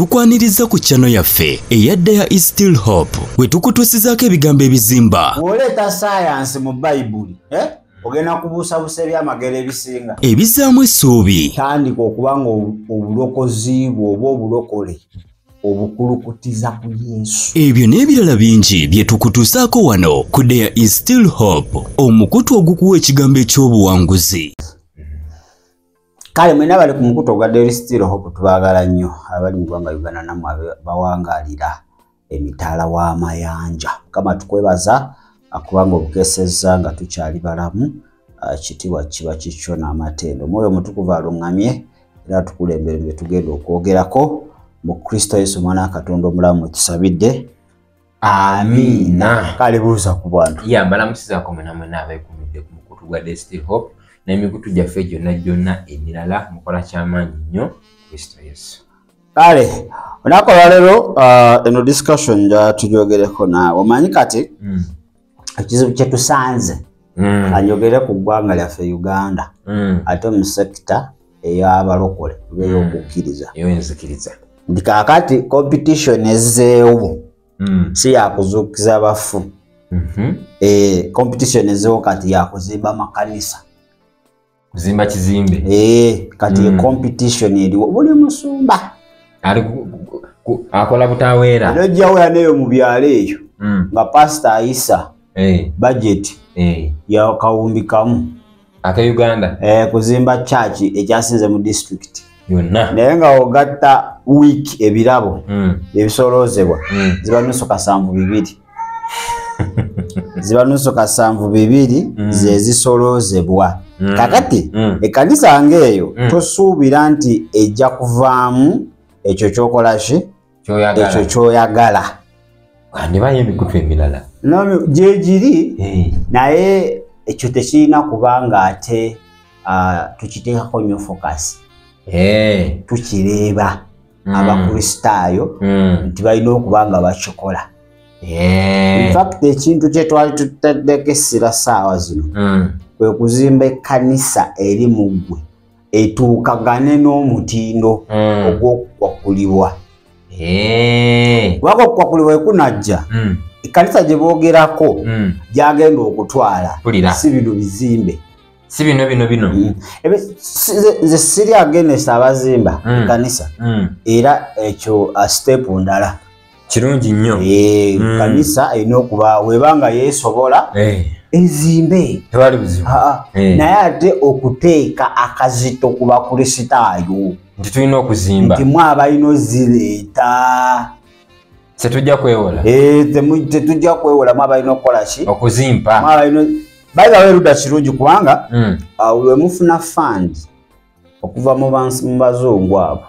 Tukwaniriza ku channel yaffe eya There is Still Hope, we tukutuusizaako ebigambo ebizimba. Bw'oleeta science mu Bayibuli, ogenda kubuusabuusa ebyamagero ebisinga. Ebizaamu essuubi. Tandika okuba nga obulokozi bwo oba obulokole obukulukutiza ku Yesu. Ebyo n'ebirala bingi bye tukutuusaako wano ku There is Still Hope, omukutu ogukuwa ekigambo eky'obuwanguzi. Kale mwena bali ku mukutu ogwa There is Still Hope tubaagala nnyo abali mu ggwanga Uganda nammwe bawangaalira emitala w'amayanja. Mukama tukwebaza akubanga obukesezza nga tukyali balamu, kitiibwa kiba kikyo n'amatendo. Omwoyo Omutukuvu aluŋŋamye era atukulembere bye tugenda okwogerako mu Kristo Yesu Omwana wa Katonda omulamu tusabidde. Amiina. Kale buuza ku bantu. Ya mbalamusizaako mwena mwena abeekuumidde ku mukutu gwa There is Still Hope n'emikutu gyaffe gyonna gyonna emirala, mukola kyamaanyi nnyo Kristo Yesu. Kale olunaku olwaleero eno discussion tugyogereko naawe. Omanyi kati ekizibu kye tusanze, anjogere ku ggwanga lyaffe Uganda, ate mu sector ey'abalokole oba ey'okukkiriza. Ey'enzikiriza. Nti kaakati competition ezzeewo, si yakuzuukiza bafu. Competition ezzeewo kati yakuzimba amakanisa. Kuzimba kizimbe. Kati competition eriwo buli musumba ali akola butaweera. Era ojjaweera n'eyo mu byalo eyo nga pasita ayisa budget ya kawumbi kamu ake Uganda kuzimba church ekyasinze mu district yonna, naye nga ogatta week ebirabo ebisoloozebwa ziba 7.72 ziba 7.72 ze zisoloozebwa. Kakati ekkanisa ng'eyo tosuubira nti ejja kuvaamu ekyo ky'okola ki ekyo ky'oyagala. Wandibayo emikutu emirala gyegiri, naye ekyo tekirina kubanga ate tukiteekako nnyo focus. Tukireeba Abakristaayo nti balina okuba nga bakikola. In fact ekintu kye twali tutaddeko essira ssaawa zino kwe kuzimba ekkanisa eri mu ggwe etuukagane n'omutindo ogw'okukwakulibwa. Kubanga okukwakulibwa ekunajja, ekkanisa gye boogerako gyagenda okutwala si bino bizimbe. Si bino bino bino. Nze siri against abazimba ekkanisa, era ekyo step ndala. Kirungi nnyo. Ekkanisa erina okuba webanga yeesobola ezimbe. Tewali buzibu. Naye ate okuteeka akazito ku Bakristaayo nti tulina okuzimba, nti mwe abalina ozireeta. Tetujja kwewola. Tetujja kwewola, mwe abalina okukola ki? Okuzimba. Mwe abalina bayigawo erudda kirungi kubanga lwe mufuna fund okuva mu bazungu abo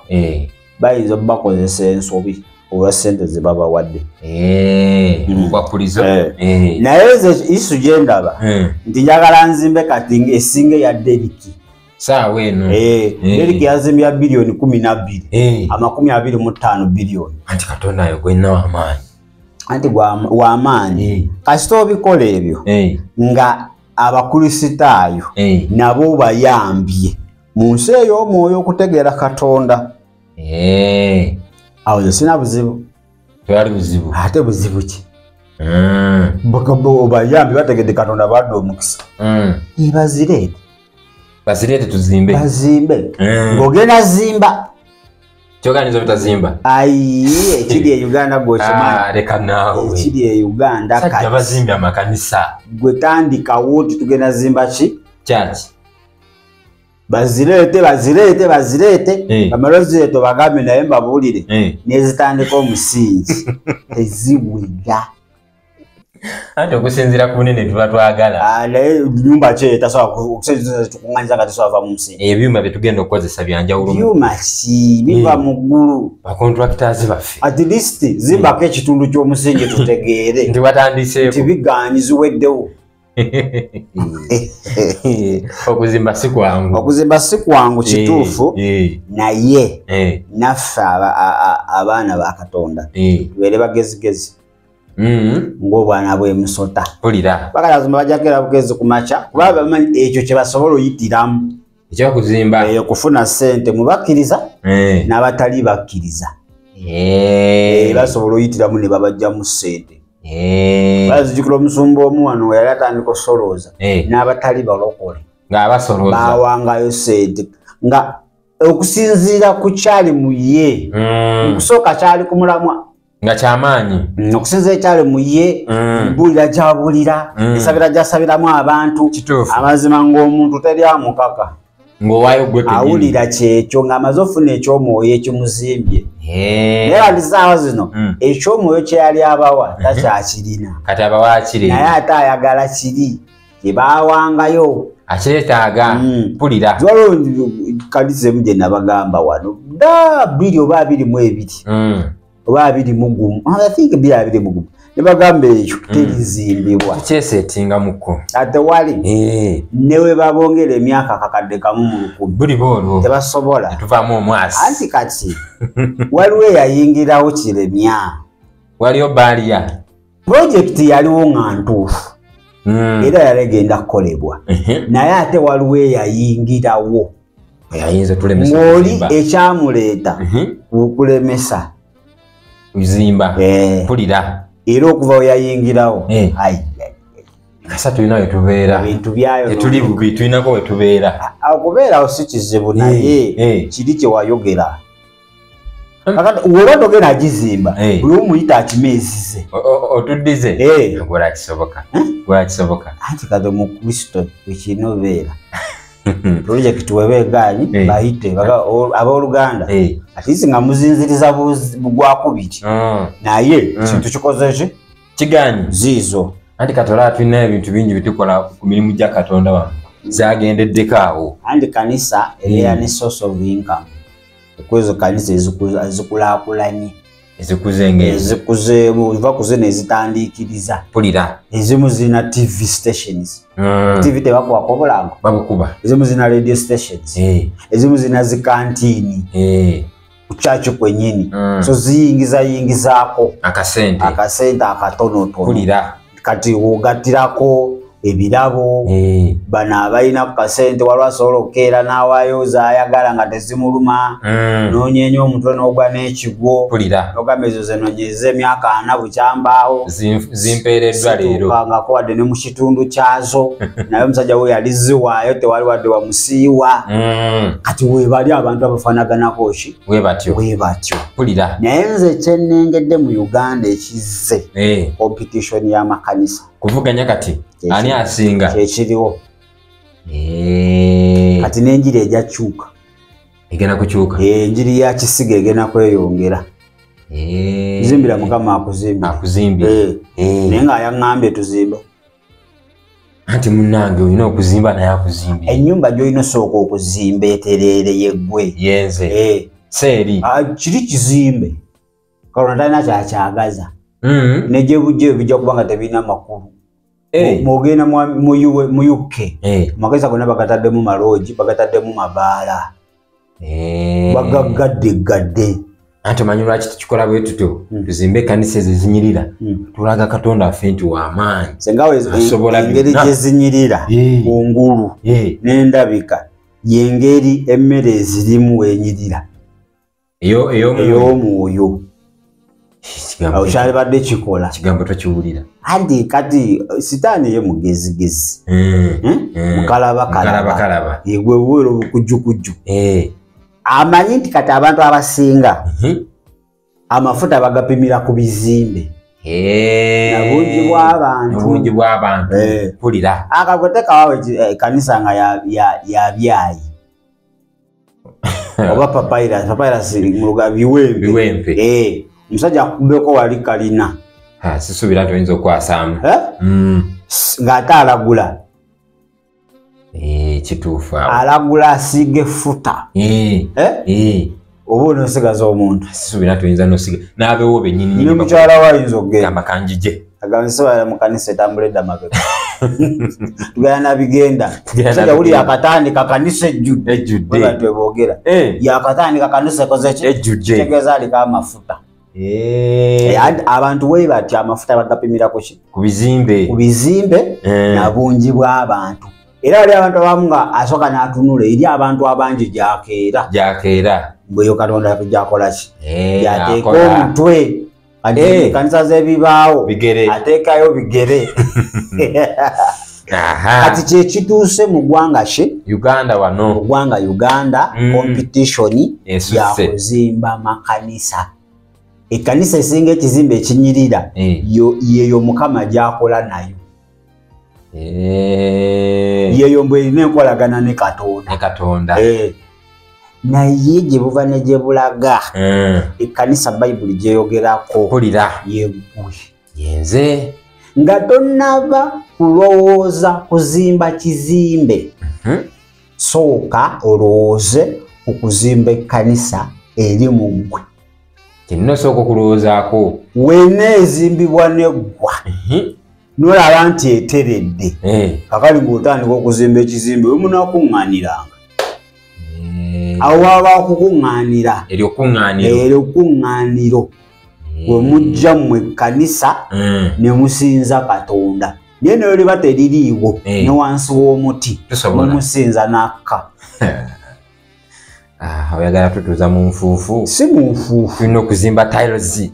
bayinza okubakozesa ensobi olwa ssente ze babawadde. Mukwakulizo. Naye nze isu gye ndaba nti njagala nzimbe kati esinga eya Deriki. Saawa eno. Deriki yazimbya biliyoni 12, 25 biliyoni. Anti Katonda ayo gwenna w'amaanyi. Anti w'amaanyi. Kasita obikola ebyo nga Abakristaayo nabo bayambye mu nsi ey'omwoyo okutegeera Katonda. Awo nze sina buzibu. Tewali buzibu. Ate buzibu ki? Obayambye bategedde Katonda badde omukisa. Bazireete. Bazireete tuzimbe. Bazimbe. Ng'ogenda zimba. Kyoganiza obutazimba. Ayi, ekiri e Uganda gw'okimanyi. Leka naawe. Ekiri e Uganda kati. Sajja bazimbye amakanisa. Gwe tandikawo nti tugenda zimba ki? Church. Bazireete, bazireete, bazireete. Bamale ozireete obagambe naye mbabuulire. N'ezitandika omusingi. Teziwega. Anti okusinziira ku bunene tuba twagala. Naye nnyumba ki etasobola tukuŋŋaanyiza nga tesobola va mu musingi? Ebyuma bye tugenda okukozesa bya njawulo. Byuma ki? Biva mu ggulu. Bacontractors baffe. At least zimbako ekitundu ky'omusingi tutegeere. Nti watandiseeko. Nti bigaanyi ziweddewo. Okuzimba si kwangu. Okuzimba si kwangu kituufu, naye naffe abaana ba Katonda tubeere bagezigezi. Ng'obwana bw'emusota. Bakala bajja bugezi ku makya kuba bamanyi ekyo kye basobola oyitiramu. Ekyokuzimba. Okufuna ssente mu bakkiriza n'abatali bakkiriza. Basobola oyitiramu ne babajjamu ssente. Bazijukira omusumba omu wano yali atandika osolooza n'abatali balokole ng'abasolooza bawangayo ssente nga okusinziira ku kyali mu ye. Okusooka kyali ku mulamwa nga kyamaanyi, okusinziira ekyali mu ye, mbulira gy'abulira, esabira gy'asabiramu abantu. Amazima ng'omuntu teri amukaka, ng'owaayo gwe kennyini awulira kyekyo ng'amaze ofuna eky'omwoyo ekimuzimbye. Naye kati ssaawa zino eky'omwoyo kye yali abawa takyakirina, kati abawa kiri, naye ate ayagala kiri kye baawangayo akyetaaga. Mpulira waliwo kanisa emu gye nabagamba wano dda 2 oba 22 oba 21, I think 2021, ne bagamba ekyo terizimbibwa, tukyesetingamuko ate wali ne we babongera emyaka 1,000 mu 1000 buli boolwo tebasobola, tuvaamu omwasi. Anti kati waliwo eyayingirawo kiremya, waliyo baaliya projekiti yaliwo nga ntuufu era yali egenda kukolebwa, naye ate waliwo eyayingirawo ng'oli ekyamuleeta kukulemesa kuzimba. Mpulira era okuva we yayingirawo kasa tulina we tubeera, ebintu byayo tetuli bubi, tulinako we tubeera. Okubeerawo si kizibu, naye kiri kye wayogera. Kakati woba togenda agizimba buli omuyita akimeezize otuddize gola kisoboka, gola kisoboka. Anti kati mu Kristo ekirina obeera projekiti weba egaanyi bayite abooluganda ate nga muzinziriza gwakubiri, naye kintu kikoze ki kigaanyi ziizo. Anti kati olaba tulina ebintu bingi byetukola ku mirimu gya Katonda wano zagendeddeko awo. Anti kanisa ebeera ne source of income ekwezo kanisa ezikulaakulanye ezikuzeemu ova ku zino ezitandiikiriza. Mpulira ezimu zirina TV stations, TV tebakuwako obulango babukuba, ezimu zirina radio stations, ezimu zirina zikantiini ku kyaki kwennyini, so ziyingizayingizaako akasente akatonotono. Mpulira kati wogattirako ebirabo, bano abalina ku kasente waliwo asobola okukeera n'awaayo z'ayagala nga tezimuluma, n'onyeenya omutwe n'ogwa n'ekigwo, n'ogamba ezo zenonyeza emyaka 40 bukyambaawo zimpeereddwa leero, situukangako wadde ne mu kitundu kyazo, naye omusajja we yali ziwaayo tewali wadde wamusiiwa. Kati weebali abantu abafaanaganako ki we batyo. Mpulira naye nze kyennengedde mu Uganda ekizze competition y'amakanisa kuvuganya kati ani asinga kyekiriwo. Kati n'enjiri ejja kukyuka, egenda kukyuka, enjiri ya kisiga egenda kweyongera. Zimbira Mukama akuzimbire, naye ng'ayaŋŋambye tuzimba. Anti munnange olina okuzimba naye akuzimbire. Ennyumba gy'olina osooka okuzimba etereere yeggwe yenze seeri kiri kizimbe Katonda talina kyakyagaza, ne gye bujja bijja kuba nga tebirina makulu. Mwogenda mu UK amakanisa gonna bagataddemu maloogi, bagataddemu mabaala, bagaggadde. Anti omanyi lwaki tukikola bwe tutyo? Tuzimbe ekkanisa ezo ezinyirira, tulaga Katonda affe nti w'amaanyi, senga engeri gye zinyirira kungulu n'endabika y'engeri emmere ezirimu wenyirira ey'omwoyo. Awo kyalibadde kikola kigambo tokiwulira. Anti kati sitaani ye mugezigezi, mukalabakalaba, yegwe buwero bukujjukujju. Amanyi nti kati abantu abasinga amafuta bagapimira ku bizimbe na bungi bw'abantu. Mpulira akagoteka wawe ekkanisa nga ya byayi oba papyrus mu luga biwempe. Omusajja akubbeko wali kalina, sisuubira nti oyinza okwasaamu ng'ate alagula. Kituufu awo alagula asiiga effuta oba onoosigaza omuntu. Sisuubira nti oyinza n'osiga n'abewo bennyini, ne mukyala we ayinza okugenda gamba kanjije agamba nsobola mu kanisa etambula edda mabega tugenda nabigenda. Omusajja wuli yakatandika kanisa ejjudde, bantu eboogera yakatandika kanisa ekoze ki ejjudde, kitegeeza aliko amafuta. Abantu we batyo amafuta bagapimira ku ki? Ku bizimbe, ku bizimbe na bungi bw'abantu. Era wali abantu abamu nga asooka n'atunula eri abantu abangi gy'akeera. Mbweyo Katonda kujakola ki? Yateeka omutwe. Kati ekkanisa z'ebibaawo ateekayo bigere. Kati kye kituuse mu ggwanga ki? Uganda wano. Mu ggwanga Uganda competition ya kuzimba makanisa. Ekkanisa esinga ekizimbe ekinyirira yeyo Mukama gy'akola nayo. Yeyo mbwe erina enkolagana ne Katonda. Ne Katonda. Naye gye buva ne gye bulaga ekkanisa Bayibuli gyeyogerako yeggwe. Yenze. Nga tonnaba kulowooza kuzimba kizimbe, sooka olowooze ku kuzimba ekkanisa eri mu ggwe. Kino sooka okulowoozaako. Weena ezimbibwa n'eggwa n'olaba nti eteredde, kakali ng'otandika okuzimba ekizimbe we munaakuŋŋaaniranga. Awo waba kukuŋŋaanira. Eryo kuŋŋaaniro. Eryo kuŋŋaaniro. We mujja mmwe ekkanisa ne musinza Katonda. Naye ne liba teririiwo ne wansi w'omuti mumusinza n'akka. Oyagala tutuuza mu nfuufu. Si mu nfuufu. Tulina okuzimba tiles.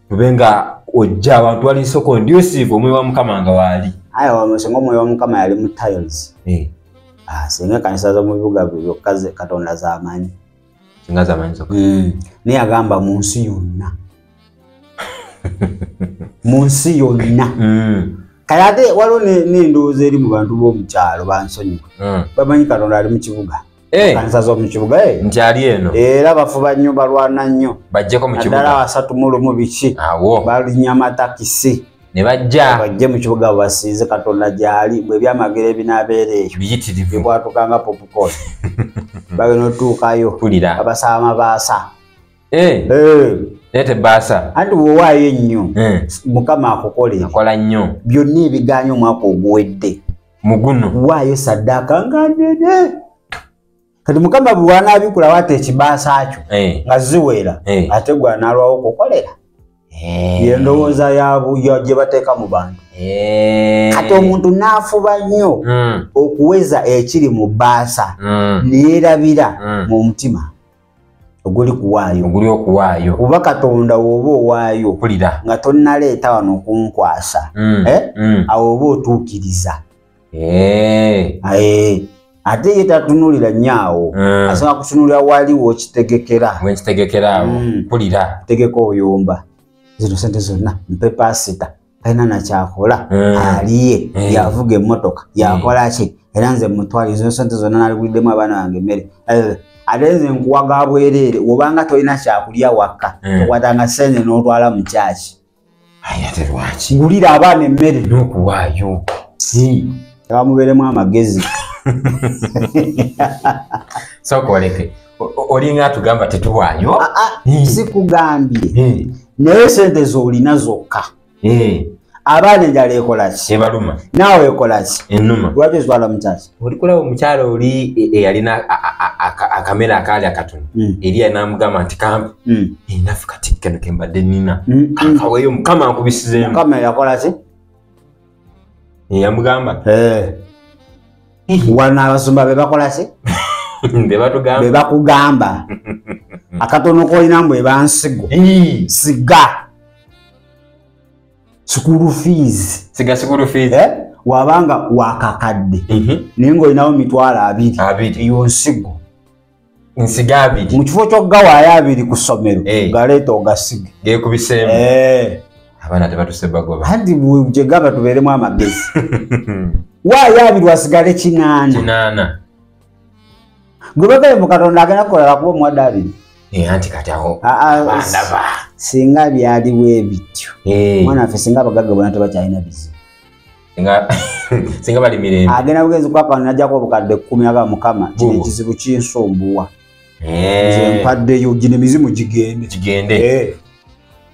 Tube nga ojja abantu wali so conducive omwoyo wa Mukama nga waali. Aye wamusinga omwoyo wa Mukama yali mu tiles. Singa ekkanisa z'omu bibuga byokka Katonda z'amanyi. Singa z'amanyi zokka. Naye agamba mu nsi yonna. Mu nsi yonna. Kale ate waliwo n'endowooza eri mu bantu b'omu kyalo bansonyiwe. Bamanyi Katonda ali mu kibuga. Ekkanisa z'omu kibuga. Nti ali eno. Era bafuba nnyo balwana nnyo. Bajjeko mu kibuga. Naddala 31 biki. Awo. Balinnya amatakisi. Ne bajja. Bajje mu kibuga basinze Katonda gy'ali bwe ebyamagero ebinaabeera eyo. Biyitirivu. Bibwatuka nga popcorn. Bagenda otuukayo. Mpulira. Abasaba amabaasa. Leeta ebbaasa. Anti bw'owaayo ennyo Mukama akukolera. Akola nnyo. Byonna ebigaanye omwaka oguwedde. Mu guno. Waayo saddaaka nga nnene. Kati Mukama bwe wanaabikulawo ate ekibaasa kyo nga ziwera ate gwe anaalwawo okukolera. Ye ndowooza gye bateeka mu bantu. Kati omuntu n'afuba nnyo okuweza ekiri mu bbaasa neerabira mu mutima oguli kuwaayo. Oguli okuwaayo. Kuba Katonda w'oba owaayo nga tonnaleeta wano okunkwasa, awo oba otuukiriza. Ate ye tatunuulira nnyo awo, asobola kutunuulira wali w'okitegekera. Wekitegekera awo, mpulira. Tegeka obuyumba. Zino sente zonna mpe paasita talina nakyakola, aliye yavuga emmotoka yakola ki, era nze mutwale zino sente zonna naliguliddemu abaana bange emmere. Ate nze nkuwa ga bwereere, obanga tolina kyakulya waka okwatanga sente n'otwala mu kyaki. Aye ate lwaki? Gulira abaana emmere. N'okuwaayo. Tebamubeeremu amagezi. Sooka oleke. Olinga atugamba tetuwaayo? Sikugambye. Naye sente z'olina zokka. Abaana enjala ekola ki? Ebaluma. Naawe ekola ki? Ennuma. Lwaki ozitwala mu kyaki? Oli kulaba omukyala oli eyalina akamere akaali akatono. Eriya n'amugamba nti kampe. Naffe kati kano ke mbadde nnina. Kankaweeyo Mukama ankubisizeemu. Mukama yakola ki? Yamugamba. Wano abasumba be bakola ki? Be batugamba. Be bakugamba. Akatono k'olina mbu eba nsigo. Siga. School fees. Siga school fees. Wabanga wakakadde. Naye ng'olinawo 20,000. Eyo nsigo. Nsiga 2. Mu kifo ky'okugawaayo 2 ku ssomero, galeeta ogasige. Geekubiseemu. Abaana tebatuse bagoba. Anti gye gaba tubeeremu amagezi. Waayo 2 wasigale 8. 8. Gwe bagaye mu Katonda agenda kukola kuba omuwadde 2. Anti kati awo bandaba. Singa byaliwo ebityo. Omwana waffe singa abagagga bonna tebakyalina bizibu. Singa bali mirembe. Agenda bugenzi kwaka n'ajjako obukadde 10 aga Mukama kino ekizibu kinsumbuwa. Nze mpaddeyo gino emizimu gigende. Gigende.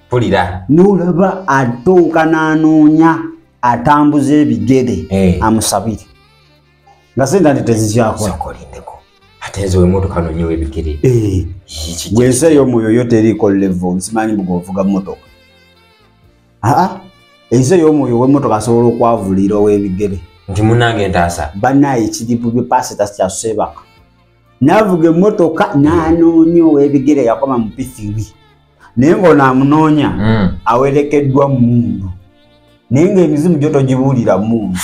Mpulira. N'olaba atuuka n'anoonya atambuza ebigere amusabire. Nga sente nti tezikyakola. Sooka olindeko. Ate nze w'emmotoka noonyewo ebigere. Gwe ensi ey'omwoyo yo teriiko level, nsimanyi mbu gwe ovuga mmotoka. Ensi ey'omwoyo w'emmotoka asobola okwavulira ow'ebigere. Nti munnange ntaasa. Bannaaye ekiribu bye paasita sikyaseebaka. N'avuga emmotoka n'anoonya ow'ebigere yakoma mu P3. Naye ng'ono amunoonya awerekeddwa mmundu. Naye ng'emizimu gyo togibuulira mmundu.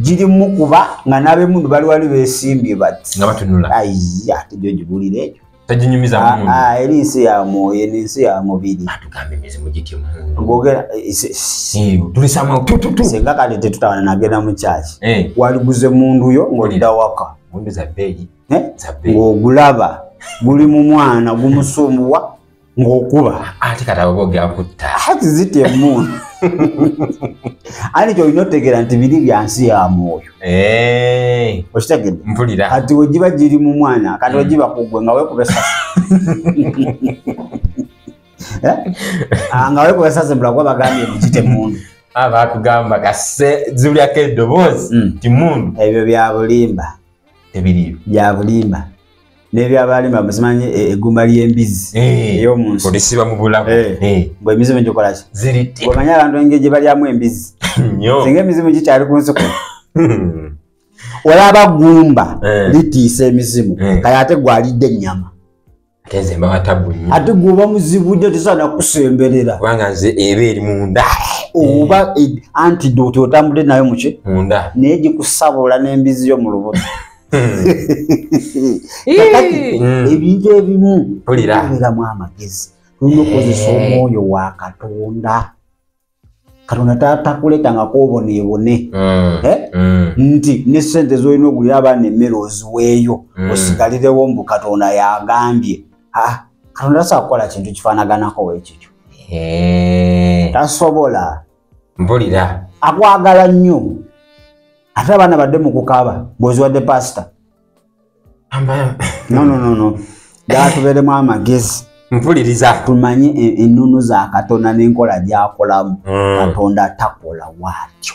Giri mukuba nga n'ab'emmundu bali wali beesimbye bati. Nga batunula. Ayi, ate gy'ogibuulira ekyo. Toginyumiza mmundu. Eri nsi ya mwoyo, eno ensi ya mubiri. Atugamba emizimu gitya mmundu. Ng'ogera tulisama tu. Singa kale tetutawana nagenda mu kyaki. Waliguze mmundu yo ng'odda waka. Mmundu za bbeeyi. Ng'ogulaba guli mu mwana gumusumbuwa ng'okuba. Ate kati abo boogera kutta. Ati zitya emmundu. Ani ky'olina otegeera nti biri bya nsi ya mwoyo. Okitegedde? Mpulira. Kati we giba giri mu mwana, kati we giba ku ggwe nga weekuba essasi. Nga weekuba essasi mbula kuba bagambye nti kite emmundu. Baakugamba kase ziwulyako eddoboozi nti mmundu. Ebyo bya bulimba. Tebiriiyo. Bya bulimba. N'ebyabalimba musimanyi eggumba ly'embizzi ey'omu nsi. Olisiba mu bulago. Bwe emizimu gikola ki? Zirite. Omanyi abantu engeri gye balyamu embizzi. Nnyo. Singa emizimu gikyali ku nsi kuno. Olaba ggumba litiisa emizimu kale ate gwe alidde ennyama. Ate nze mba tabu nnyo. Ate gwe oba muzibu nnyo tosobola kusemberera. Kubanga nze eba eri munda. Oba antidote otambudde nayo mu ki? Munda. Naye gikusabula n'embizzi yo mu lubuto. Kakati ebintu ebimu tubeeramu amagezi, tulina okukozesa omwoyo wa Katonda. Katonda takuleetangako oboneebone nti ne ssente z'olina ogulira abaana emmere oziweeyo osigalirewo mbu Katonda yagambye. Katonda tasobola kukola kintu kifaanaganako bwekityo. Tasobola. Mpulira. Akwagala nnyo. Ate abaana badde mu kukaaba bw'oziwadde pasita. No. Ddala tubeeremu amagezi. Mpuliriza. Tumanye ennono za Katonda n'enkola gy'akolamu. Katonda takola bw'atyo.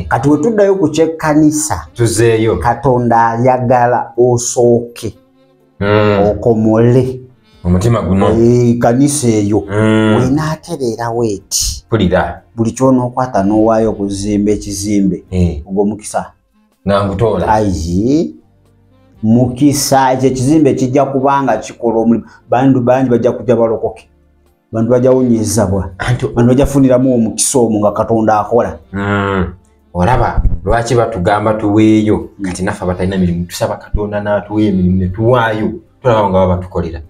Kati we tuddayo ku ky'ekkanisa. Tuzeeyo. Katonda ayagala osooke. Okomole. Omutima guno. Ekkanisa eyo. Wenaatereerawo eti. Mpulira. Buli ky'onookwata n'owaayo okuzimba ekizimbe. Ogwo mukisa. Nga ngutoola. Ayi. Mukisa ekyo ekizimbe kijja kubanga kikola omulimu. Bantu bangi bajja kujja balokoke. Bantu bajja wonyezebwa. Bantu bajja kufuniramu omukisa omwo nga Katonda akola. Olaba lwaki batugamba tuweeyo kati naffe abatalina mirimu tusaba Katonda n'atuwa emirimu ne tuwaayo tulaba nga baba batukolera.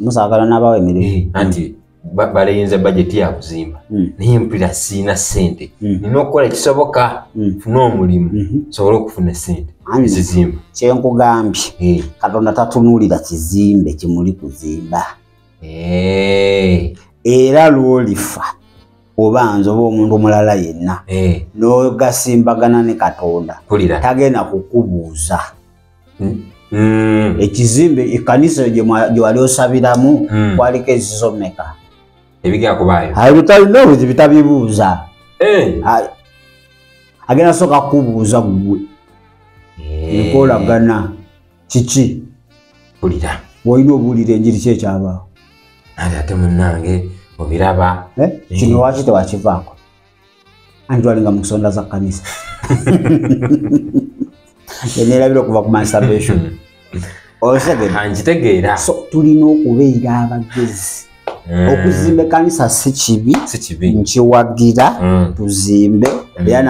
Musaagala n'abawa emirimu. Anti baleyinza bajeti ya kuzimba naye mpulira siina ssente. Nina okukola ekisoboka nfune omulimu nsobole okufuna ssente ezizimba. Kye nkugambye Katonda tatunuulira kizimbe kimuli kuzimba. Era lw'olifa oba nze oba omuntu omulala yenna n'ogasimbagana ne Katonda tagenda kukubuuza. Ekizimbe ekkanisa gye wali osabiramu kwaliko ezizo mmeka? Ebigenda kubaayo. Ayi bitabibuuza. Agenda sooka kukubuuza ggwe. Enkolagana kiki? Mpulira. Bw'olina obuulira enjiri ki ekyabaawo? Ate munnange obiraba. Kino lwaki tewakivaako? Anti twalinga mu kusonda za kkanisa. Neerabira okuva ku masturbation. Okitegedde? Nkitegeera. So tulina okubeera abagezi. Okuzimba ekkanisa si kibi. Si kibi. Nkiwagira tuzimbe. Era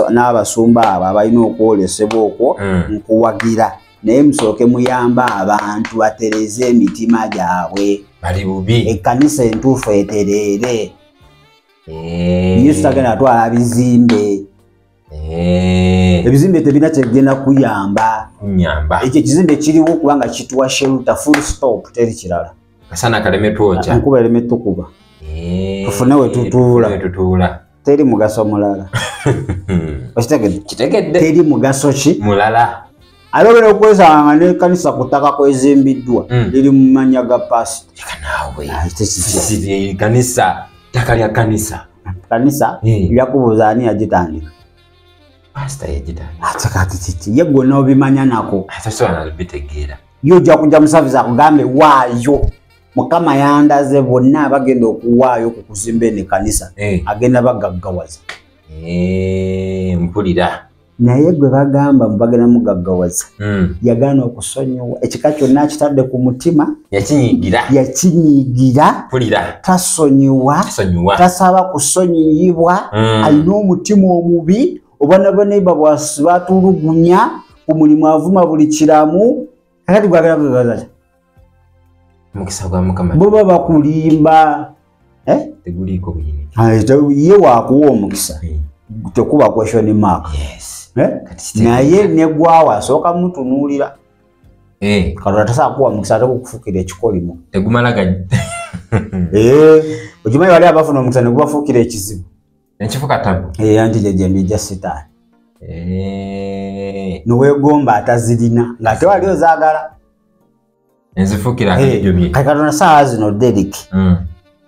n'abasumba abo abalina okwolesebwa okwo nkuwagira. Naye musooke muyambe abantu batereeze emitima gyabwe. Bali bubi. Ekkanisa entuufu etereere. Yesu tagenda atwala bizimbe. Ebizimbe tebirina kyegenda kuyamba. Ekyo ekizimbe kiriwo kubanga kituwa shelter, full stop, teri kirala. Kasana kaleme twokya. Enkuba ereme tukuba. Tufune we tutuula. Teri mugaso mulala. Okitegedde? Kitegedde. Teri mugaso ki? Mulala. Ate ogenda okwesanga n'ekkanisa ku ttaka kwezimbiddwa liri mu mannya ga pasita. Leka naawe. Kanisa, ttaka lya kanisa. Kanisa lyakubuuza ani yagitandika? Pasita yagitandika. Ate kati kiki? Ye ggwe n'obimanya nako. Ate sobola nabitegeera. Ye ojja kujja mu service akugambe waayo. Mukama yandaze bonna abagenda okuwaayo ku kuzimba eno ekkanisa. Agenda bagaggawaza. Mpulira. Naye gwe bagamba mubagenda mugaggawaza. Yagaana okusonyiwa ekika kyonna akitadde ku mutima. Yakinyigira. Tasonyiwa. Tasaba kusonyiyibwa. Alina omutima omubi. Obwana baneiba batulugunya. Omulimu avuma buli kiramu. Kakati gwagala kugagaza. Mukisa gwa Mukama. Bo bakulimba. Teguliiko buyini. Ye wakuwa omukisa. Tekuba question mark. Yes. Naye ne gwawa asooka mutunuulira. Katonda tasobola kuwa mukisa ate kukufukira ekikolimo. Tegumala ga. Okimanyi wali abafuna omukisa ne gubafuukira ekizibu. Nekifuuka tabu. Anti gyejjembe gya sitaani. Neweegomba atazirina nga tewali ozaagala. Enzifuukira akajjomye. Kati Katonda ssaawa zino Derrick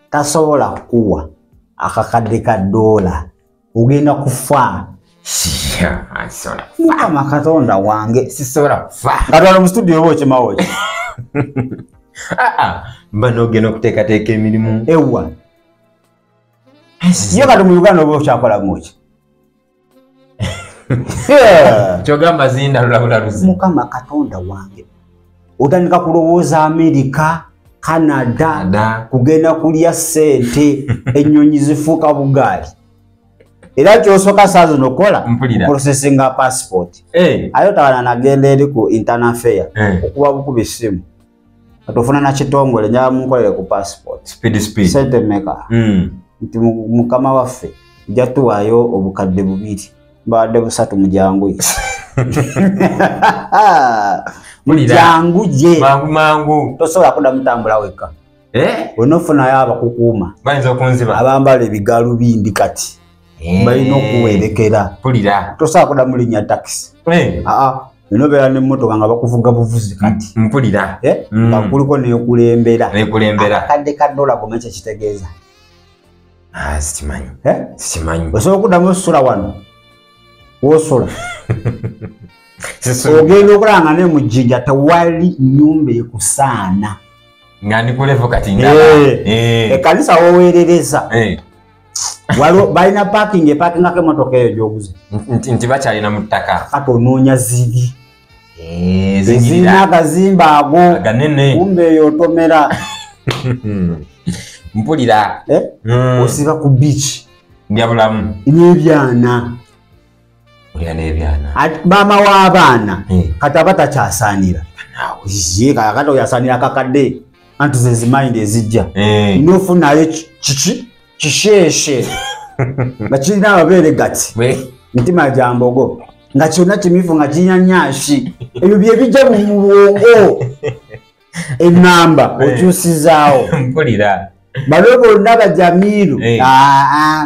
tasobola kukuwa akakadde ka ddoola. Ogenda kufa. Mukama Katonda wange. Sisobola kufa. Katonda mu studio oba okimawo ki? Mba n'ogenda okuteekateeka emirimu. Ewa. Ye kati mu Uganda oba okyakolamu ki? Kyogamba zinda lulabulaluzi. Mukama Katonda wange. Otandika kulowooza Amerika, Canada, kugenda kulya ssente, ennyonyi zifuuka bugaali. Era ky'osooka ssaawa zino okola processinga passport. Aye otawana nagenda eri ku internal affair okuba bukuba essimu. Kati ofuna na kitongole njagala munkolere ku passport. Speed. Ssente mmeka? Nti mukama waffe ojja tuwaayo obukadde 2 mbadde 3 mujanguye. Mujanguje. Mangu. Tosobola kuddamu tambula wekka. Onofunayo abakukuuma. Bayinza okunziba. Abambala ebigalubindi kati. Balina okuwerekera. Tosobola kuddamu linnya takisi. Enobeera n'emmotoka nga bakuvuga buvuzi kati. Mpulira. Nga kuliko nekulembera. Nekulembera. Akakadde ka ddoola goma ekyo kitegeeza. Sikimanyi. Sikimanyi. Osobola okuddamu osula wano. Wosula. Ogenda okulaba nga ne mu Jjinja tewali nnyumba ekusaana. Nga ndi ku level kati ndala. Ekkanisa w'oweerereza. Waliwo balina parking epakingako emmotoka eyo gy'oguze. Nti bakyalina mu ttaka. Kati onoonya ziri. Ezirina akazimba ago. Aganene. Kumbe eyo otomera. Mpulira. Osiba ku beach. Ndya bulamu. N'ebyana. Olya n'ebyana. Maama w'abaana kati aba takyasaanira. Ye kakati oyo asaanira kakadde. Anti ze zimayindi ezijja. N'ofunayo kiki? Kisheeshe. Nga kirina amabeere gati. Mitima gya mbogo. Nga kyonna kimifu nga kinyanyashi. Ebyo bye bijja mu bwongo. Ennamba okyusizaawo. Mpulira. Bano bonna bajamiiru.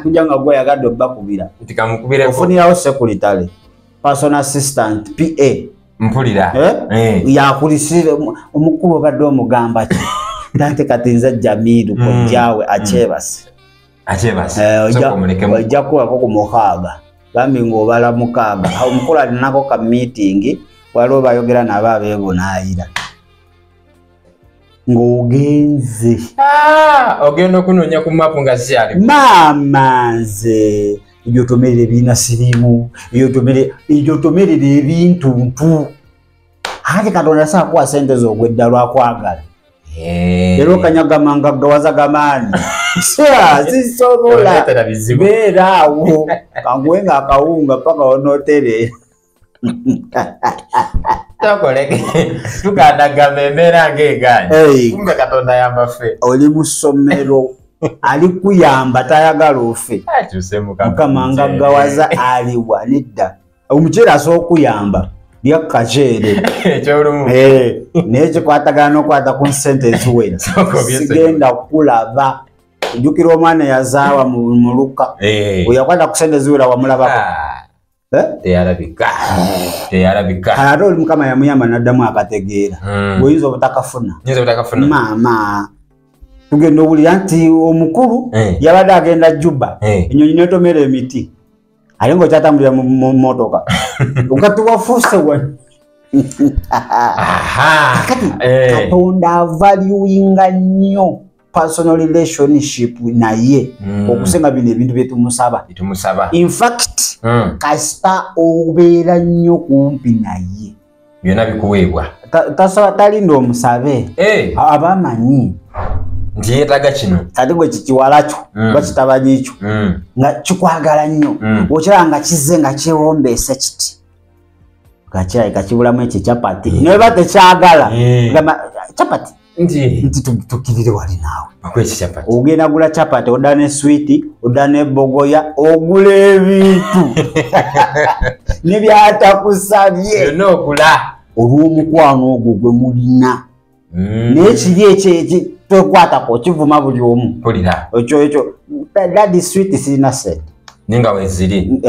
Kujja nga gwe oyagadde obbakubira. Nti kamukubireko. Ofunirawo secretary, personal assistant, PA. Mpulira. Yakulisire omukulu obadde omugamba ki? Tate kati nze Jamiru kojjaawe akyebase. Akyebase. Ojja kuwako ku 6. Bambi ng'obala 6. Omukulu alinako ka meeting waliwo bayogera nabo abeebunaayira. Ng'ogenze. Ogenda okunoonya ku mapu nga sikyali. Maama nze ebyotomerera ebirina siriimu, ebyotomerera ebintuntu. Ate Katonda asobola kuwa ssente z'ogwedda lwakwagala. Era okanyagama ngaggawaza gamaanyi. Sisobola. Beera awo. Kanguwe ng'akawunga paka w'onootereera. Tokoleke. Tukandagamba embeera ng'egaanye. Kumbe Katonda yamba ffe. Oli mu ssomero. Alikuyamba tayagala ofe. Mukama ngaggawaza aliwa nedda. Omukyere asobola okuyamba. Lya kaceere. Ekyolumu. Naye kikwatagana n'okwata ku ssente eziwera. Sigenda kulaba. Ojjukira omwana eyazaawa mu luka. Bwe yakwata ku ssente eziwera wamulabako. Teyalabika. Teyalabika. Ate oli Mukama yamuyamba n'addamu akategeera. Bw'oyinza obutakafuna. Nyinza obutakafuna. Maama. Tugenda owulira nti omukulu yabadde agenda Juba. Ennyonyi n'etomera emiti. Ate ng'okyatambulira mu mmotoka. Okati wafuuse wano. Kati Katonda avaluinga nnyo personal relationship naye okusenga bino ebintu byetumusaba. In fact, kasita obeera nnyo kumpi naye byonna bikuweebwa. Tasaba talinda omusabe, abamanyi nti yeetaaga kino. Kati gwe kikiwala kyo oba kitabanyi kyo nga kikwagala nnyo, okiraba nga kizze nga kyewombeese kiti, nga kirabika kibulamu ekyo chapati, naye ba tekyagala gamba chapati nti tukirire wali naawe. Ogenda gula chapati, odda ne switi, odda ne bogoya, ogula ebintu ne byatakusabye byonna ogula olw'omukwano ogwo gwe mulina. Naye kiri ekyo tokwatako kivuma buli omu. Ekyo ekyo daddy sweet sirina sente naye nga weziri.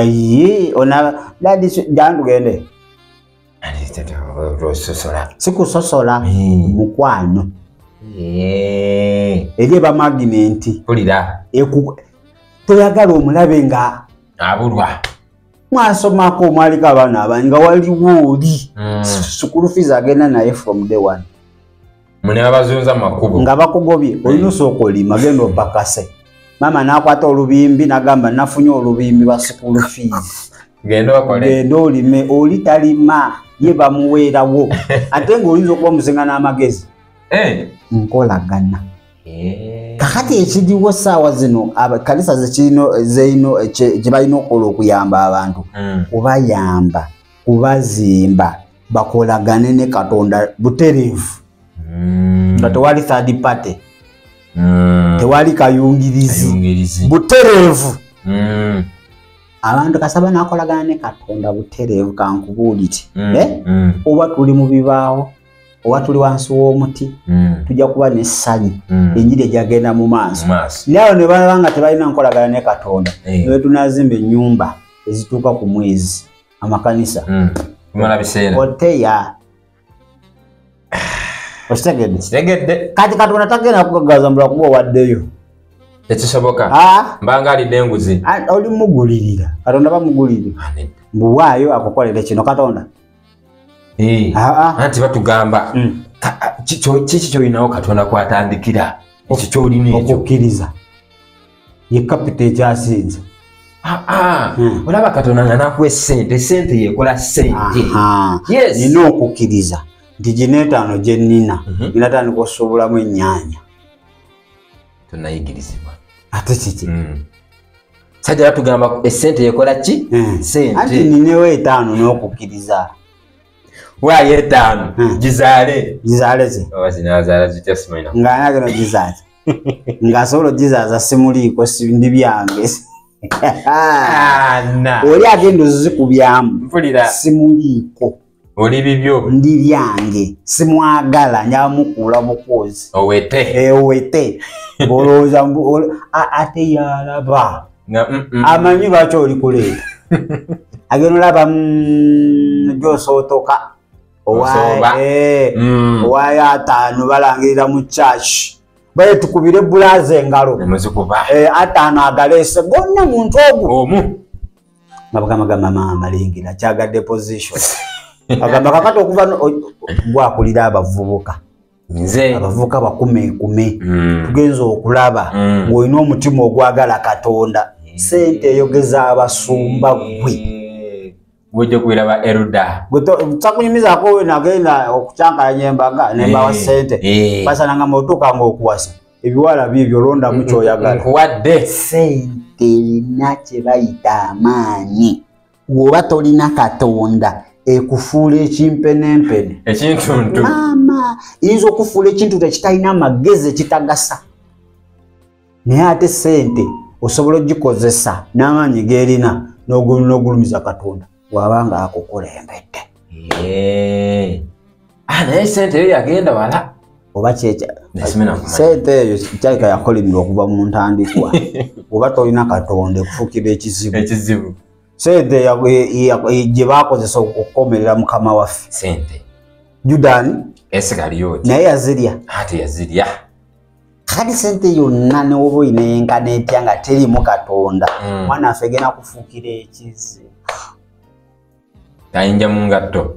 Ona daddy sweet jangu tugende. Sikusosola mukwano. Eri eba maginenti. Toyagala omulabe nga abulwa. Mwasomako mwaliko abaana abangi nga waliwo oli school fees agenda naye from day one. Mune abazunza makubo nga bakugobye olina osooka olima genda opakase. Maama n'akwata olubimbi n'agamba nafunye olubimbi lwa school fees. Genda okole. Genda olime, oli talima ye bamuweerawo. Ate ng'oyinza okuba omusenga n'amagezi. Nkolagana. Kakati ekiriwo ssaawa zino kanisa zeino kye balina okukola okuyamba abantu, kubayamba, kubazimba, bakolagane ne Katonda butereevu. Nga tewali third party, tewali kayungirizi, butereevu. Abantu kasaba nakolagana ne Katonda butereevu kankubuulire. Oba tuli mu bibaawo, oba tuli wansi w'omuti, tujja kuba n'essanyu, enjiri ejagenda mu maaso. Naye ne balaba nga tebalina nkolagana ne Katonda, ne tunazimba ennyumba ezituuka ku mwezi, amakanisa. Oteya. Okitegedde? Kitegedde. Kati Katonda tagenda kukagaza mbula kuba owaddeyo. Tekisoboka. Mbanga alidde enguzi. Oli mugulirira. Katonda bamugulirira. Mbuwaayo akukolere kino Katonda. Anti batugamba kiki ky'olinawo Katonda kwatandikira ekyo ky'olina ekyo. Okukkiriza ye kapita ekyasinze. Olaba Katonda nga n'akuwa essente, essente yeekola ssente. Nina okukkiriza nti gino etaano gye nnina ginatandika osuubulamu ennyaanya. Tonayigirizibwa. Ate kiki? Sajja batugamba essente yeekola ki? Ssente. Anti nninewo etaano n'okukkiriza. Waayo etaano gizaale. Gizaale ki? Oba zinaazaala zitya simanyi. Nga ani agenda ogizaaza? Ng'asobola ogizaaza simuliiko ndi byange. Oli agenda ozikubyamu. Mpulira. Simuliiko. Oli bibyo. Ndi byange. Simwagala njamukuula bukozi. Owete. Owete. Olowooza ate yalaba. Amanyi lwaki oli kuleeta. Agenda olaba gy'osootoka. Owaayo ataano balangirira mu church. Baye tukubire bulaza engalo. Ataano agaleese gonna muntu ogwo. Omu. Nga bagamba maama lingira kyagadde position. Agamba kakati okuva gwakulira abavubuka. Nze. Abavubuka bakumekume. Tugenza okulaba ng'olina omutima ogwagala Katonda. Ssente eyogeza abasumba gwe. Gwe kwiraba eruda. Gwe takunyumizaako nagenda okukyankalanya embaga nembawa ssente. Basana nga motoka ng'okuwasa. Ebiwala bibyo londamu ky'oyagala. Nkuwadde. Ssente erina kye bayita amaanyi. Bw'oba tolina Katonda ekufuula ekimpenempene. Ekintuntu. Maama, eyinza okufuula ekintu ekitalina amagezi ekitagasa. Naye ate ssente osobola ogikozesa n'amaanyi g'erina n'ogulumiza Katonda bw'aba akukulembedde. Naye ssente eyo yagenda wala. Oba kyekya. Ssente eyo kyalika yakolimira okuva mu ntandikwa. Oba tolina Katonda ekufuukira ekizibu. Ekizibu. Ssente gye baakozesa okukomerera Mukama waffe. Ssente. Judani. Esikaliyoti. Naye yazirya. Ate yazirya. Kati ssente yonna ne woba oyina yenkana etya nga teriimu Katonda. Mwana waffe egenda kufuukira ekizibu. Kayinja mu ngatto.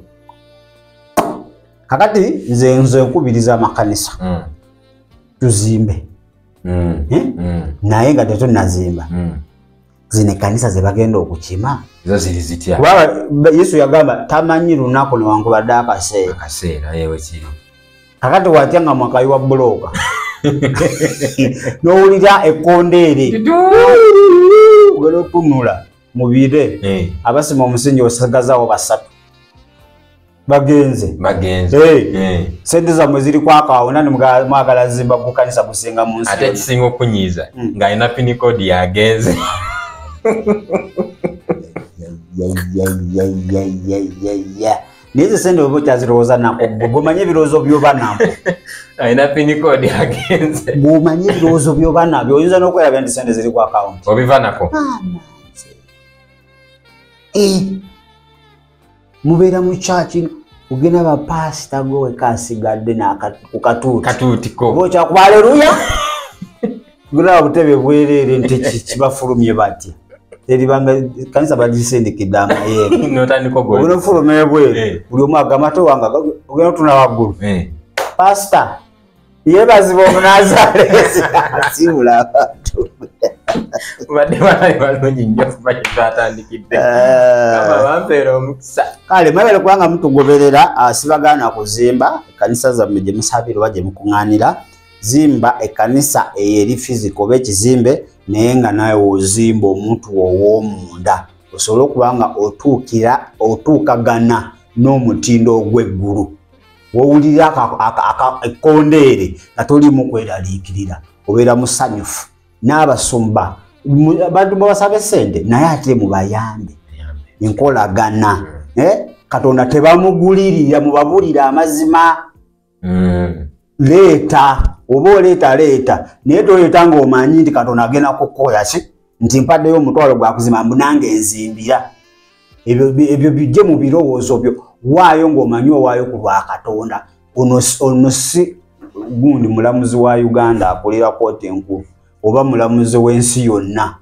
Kakati nze nkubiriza amakanisa. Tuzimbe. Naye nga tetunnazimba. Zino ekkanisa ze bagenda okukima zo ziri zitya? Kubanga Yesu yagamba tamanyi lunaku newankubadde akaseera. Akaseera yewe kiri. Kakati watya nga mwakayiwa bbulooka n'owulira ekkondeere ogenda otunula mu bire, abasima omusingi osigazawo 3 bagenze. Sente zammwe ziri kwakawona mwagala zimba ku kanisa kusinga mu nsi. Ate ekisinga okunyiiza ng'alina pin code yagenze. Naye ezo sente oba okyazirowooza nako, gwe ebirowoozo by'oba nabyo. Alina pin code yagenze. Bw'omanyi ebirowoozo by'oba nabyo oyinza n'okwerabira nti sente ziri ku akawunti. Obiva nako. Mubeera mu church ogenda bapaasita gwe weka asigadde ku katuuti. Katuuti ko. Oba okyakuba aleluya. Gulaba butebe bwereere nti kibafulumye batya. Eribanga kanisa bagisindikidde amayembe. N'otandika ogwo. Ogenda ofuluma ebweru buli omu agamba ate wange ogenda otuna waggulu. Pasita yeebazibwa Omunaazaaleesi asiibula abantu. Badde balabi balungi nnyo okuva gye twatandikidde. Kama bampeera omukisa. Kale mwebale kubanga mutugoberera, sibagaana kuzimba ekkanisa zammwe gye musabira oba gye mukuŋŋaanira. Zimba ekkanisa eyo eri physical oba ekizimbe, naye nga naawe ozimba omuntu ow'omunda osobole okuba nga otuukagana n'omutindo ogw'eggulu. W'owulira ekkondeere nga toliimu kweraliikirira, obeera musanyufu. N'abasumba bantu babasabe ssente naye ate mubayambe enkolagana. Katonda tebamugulirira, mubabulira amazima. Leeta oba oleeta leeta, naye toleeta ng'omanyi nti Katonda agenda kukukola ki, nti mpaddeyo omutwalo gwa kuzimba mbu nange nzimbira. Ebyo bijje mu birowoozo byo, waayo ng'omanyi owaayo ku lwa Katonda. Ono si gundi mulamuzi wa Uganda akolera kkooti enkulu oba mulamuzi w'ensi yonna.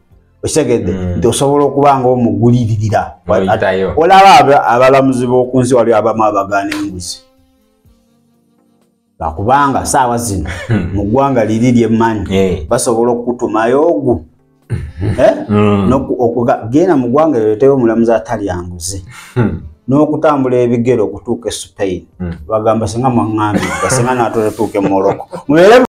Okitegedde nti osobola okuba nga omuguliririra. Olaba abalamuzi b'oku nsi waliwo abamu abagaana enguzi. Bakubanga saawa zino mu ggwanga liri lyemmanyi basobola okukutumayo ogu. Genda mu ggwanga ereeteyo omulamuzi atalya nguzi. N'okutambula ebigere okutuuka e Spain. Bagamba singa mwaŋŋambye, singa naatulatuuka e Morocco.